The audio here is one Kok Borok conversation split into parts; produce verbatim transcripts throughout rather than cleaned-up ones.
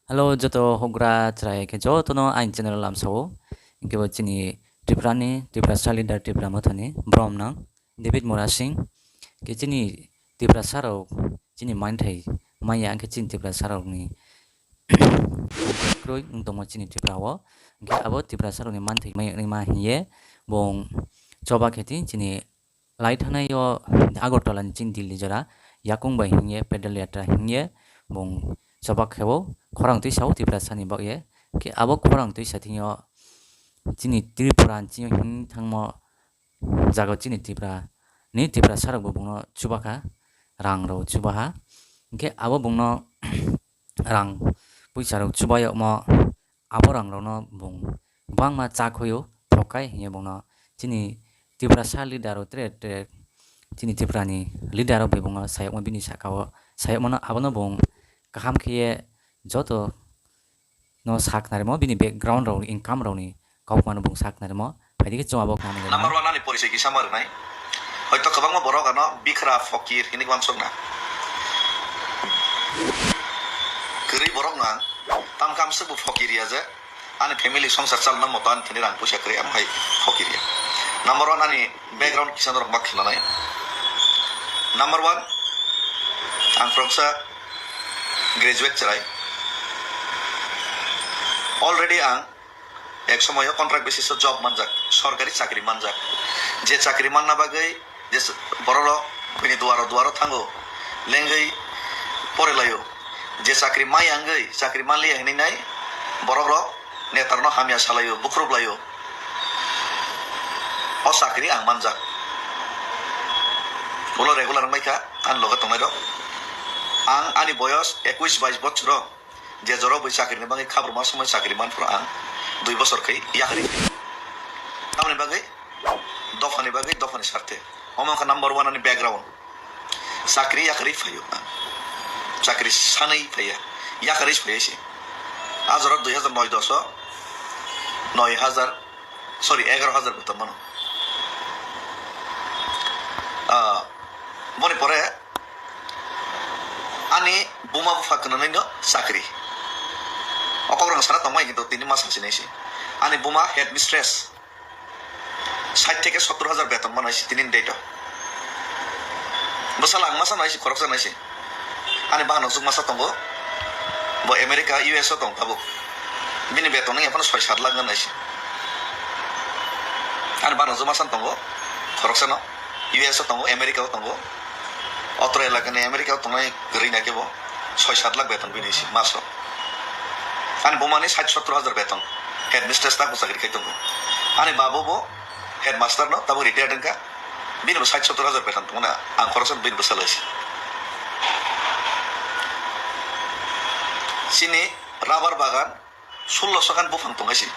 Hello, joto hokgra chwrai khe jotono aini channel o lamsao. Hinkhe bo chini Tripura ni, Tiprasa leader Tipra Mothani, Brom nang, David Murasing. Khe chini Tiprasa rok chini manthai maya, hinkhe chini Tiprasa rok ni kroi wng tongma chini Tripura o. Hinkhe abo Tiprasa rok ni manthai maya wngwi ma hinkhe bong choba khe tini chini lai thanai o Agartala ni chini Delhi jora yakung bai hinkhe pedal yatra hinkhe bong choba khe o khorang twi sao Tiprasa ni bagwi. Khe abo khorang twi sa thing o chini Tripura ni chini him thangmo jaga o chini Tripura ni Tiprasa rok bo bongno chuba kha, rang rok chuba ha. Hinkhe abo bongno rang puisa rok chuba yokmo abo rang rokno bong bangma cha khoyo thokkai hinkhe bongno chini Tiprasa leader rok tere tere chini Tripura ni leader rok bai bongno sayokma bini saka o sayokmano abono bong kaham khe joto no saknarimo bini background rok income rok ni kok mano bong saknarimo phaidi khe chwng abo khnani. Number one ani porichoi kisa ma rwnai. Hoito kwbangma borok ano bikra, fokir hinwi uansukna. Kwrwi borok no ang tamkhe amsukbo fokir ya je ani family songsar chalna moto ani thani rang puisa kwrwi, amo hai fokir ya. Number one ani background kisa norok ma khnanai. Number one, ang khoroksa graduate chwrai. Already ang ek somoyo contract basis o job manjak, sorkari chakri manjak. Je chakri manna bagwi je s-, borok rok bini duaro duaro thango, lengwi pore laio. Je chakri maya wngwi chakri manliya hinwi nai borok rok netarno hamya salaio, bukhruklaio. O chakri ang manjak. Ulo regular wngbai kha ani loge tongnai rok. Ang ani boyos ekuis bais bochor o je jora bai chakri ni bagwi khabruma somoi chakri manphuru ang dui bochor khai yakarwi. Tamoni bagwi dophani bagwi dophani sarthe. Omo wngkha number one ani background. Chakri yakarwi phaio ang. Chakri sanwi phaiya. Yakarwi phaiya se. A jora dui hajar noi dos o noi hajar, sorry, egaro hajar beton mano. Ah, boni pore ani buma bupha kwnanai no chakri. O kok rang sana tongmai kintu tini ma sasinai se. Ani buma headmistress. Sait theke sottor hajar beton manai si tinin date o. Bwsala ang masa nai si, khoroksa nai si. Ani bahan unsuk masa tongo. Bo America, U S o tong tabuk. Bini beton wng yaphano soi sat lakh nai si. Ani bahan unsuk masa tongo. Khoroksa no. U S o tongo, America o tongo. Otro elakani America o tongnai kwrwi nai khe bo soi sat lakh beton bini si maso. Ani bumani sait sottor hajar beton. Headmistress tak bo chakri khai tongo. Ani babu bo headmaster no, tabuk retired wngkha. Bini bo sait sottor hajar beton tongmani ang khoroksa bini bwsala si. Chini rubber bagan sullo sokan buphang tong aisi.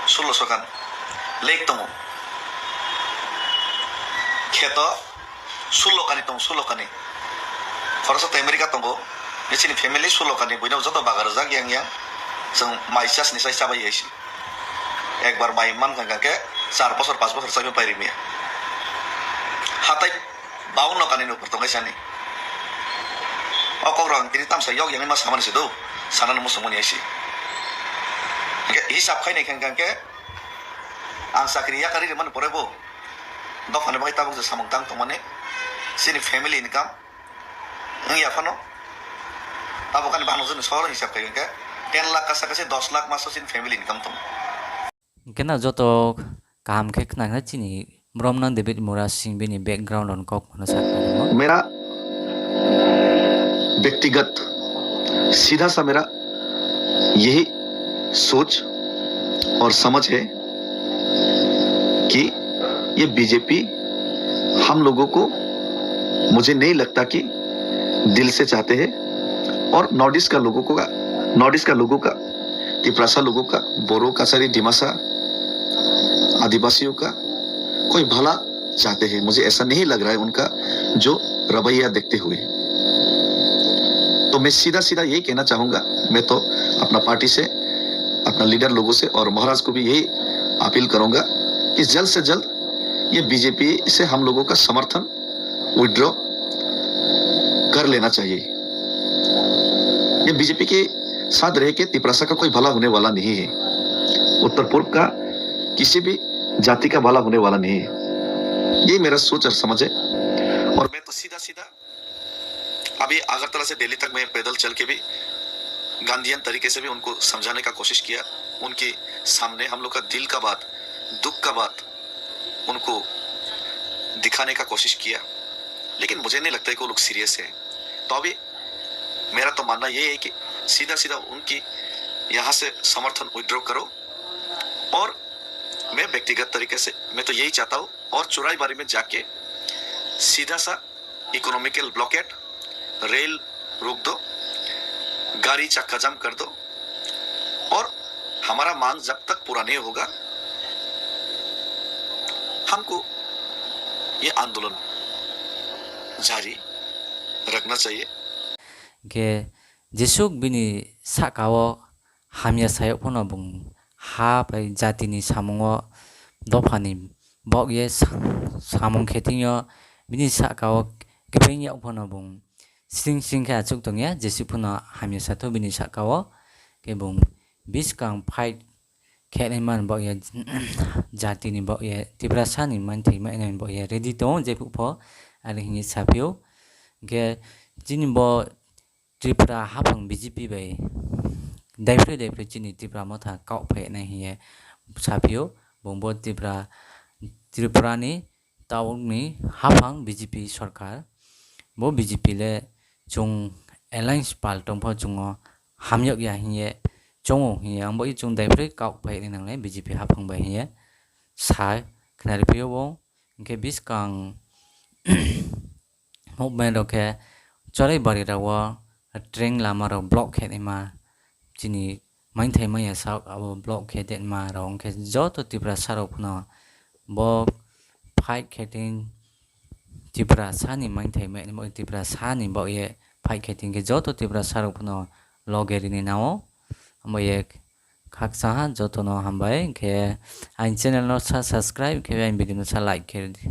Sullo sokan lake tongo. Kheto sullo kani tongo, sullo kani. Khoroksa to America tongo. Bini chini family sullo kani, buino joto baga rwjak yang yang. Chwng mai chasni sai chabai aisi. Ekbar mai mankha hwnkhe char bochor, panch bochor chaima pai rimiya. Hatai baunno kanwi nukphar tongkhe sani. O kokrok ang tini tamsa yok yangwi ma samani se do, sanani muchungmani aisi. Hwnkhe hisab khainai khe hwnkhe ang chakri yakarwi rwmani pore bo dophani bagwi tabuk je samung tang tongmani, chini family income wngya phano tabuk ani bahanokjwkni solo hisab khai hwnkhe ten lakh kasa kasi dos lakh maso chini family income tongo. Hwnkhe no joto kaham khe khna khe chini boromno David Murasing bini background rokni kok phano sakna rwmano. मेरा व्यक्तिगत सीधा सा मेरा यही सोच और समझ है कि ये बीजेपी हम लोगों को, मुझे नहीं लगता कि दिल से चाहते हैं। और नॉर्थ ईस्ट का लोगों को का, नॉर्थ ईस्ट का लोगों का, तिपरासा लोगों का, बोरो, कचारी, डिमासा, आदिवासियों का कोई भला चाहते हैं, मुझे ऐसा नहीं लग रहा है उनका जो रवैया देखते हुए। तो मैं सीधा सीधा यही कहना चाहूँगा, मैं तो अपना पार्टी से, अपना लीडर लोगों से और महाराज को भी यही अपील करूँगा कि जल्द से जल्द ये बीजेपी से हम लोगों का समर्थन विड्रॉ कर लेना चाहिए। ये बीजेपी के साथ रह के तिपरासा का कोई भला होने वाला नहीं है। उत्तर पूर्व का किसी भी जाति का भला होने वाला नहीं है। ये मेरा सोच और समझ है। और मैं तो सीधा सीधा अभी अगरतला से दिल्ली तक मैं पैदल चल के भी गांधीयन तरीके से भी उनको समझाने का कोशिश किया। उनके सामने हम लोग का दिल का बात, दुख का बात उनको दिखाने का कोशिश किया, लेकिन मुझे नहीं लगता है कि वो लोग सीरियस हैं। तो अभी मेरा तो मानना ये है कि सीधा सीधा उनकी यहाँ से समर्थन विड्रॉ करो। और मैं व्यक्तिगत तरीके से मैं तो यही चाहता हूँ, और चुराईबारी में जाके सीधा सा इकोनॉमिकल ब्लॉकेड, रेल रोक दो, गाड़ी चक्का जाम कर दो, और हमारा मांग जब तक पूरा नहीं होगा, हमको ये आंदोलन जारी रखना चाहिए। Hingke jesuk bini saka o hamya sayok phano bung ha bai jatini samungo dophani bok ye sa-, samung khe thwngyo bini saka o kebeng yok phano bung sring sring khe achuk tongya, jesuk phano hamya sato bini saka o, khe bung biskang fight khenai man bok ye jatini bok ye Tiprasa ni manthai ma nai bok ye ready tongo jephuk pho, ani hinwi saphio. Hingke chini bo Tripura haphang B J P bai daiphroi daiphroi chini Tripura motha kok phainai hinwi saphio. Bongbo Tripura, Tripura ni tabukni haphang B J P sorkar. Bo B J P le chwng alliance pal tongpho chwngo hamyakya hinwi chongo hinwi ang bo chwng daiphroi kok phainai nangnai B J P haphang bai hinwi sa khnariphio bo. Hingke biskang movement rok khe chorai bari rao train lama rok block khe naima chini mainthai maya sak abo block khe denma rok hingke joto Tiprasa rok phano bo fight khe tin Tiprasa ni mainthai mai Tiprasa ni bo ye fight khe tin khe joto Tiprasa rok phano loge rini nao amo ye khaksa ha joto no hambai hingke aini channel no sa subscribe khe aini video no sa like khe ridi.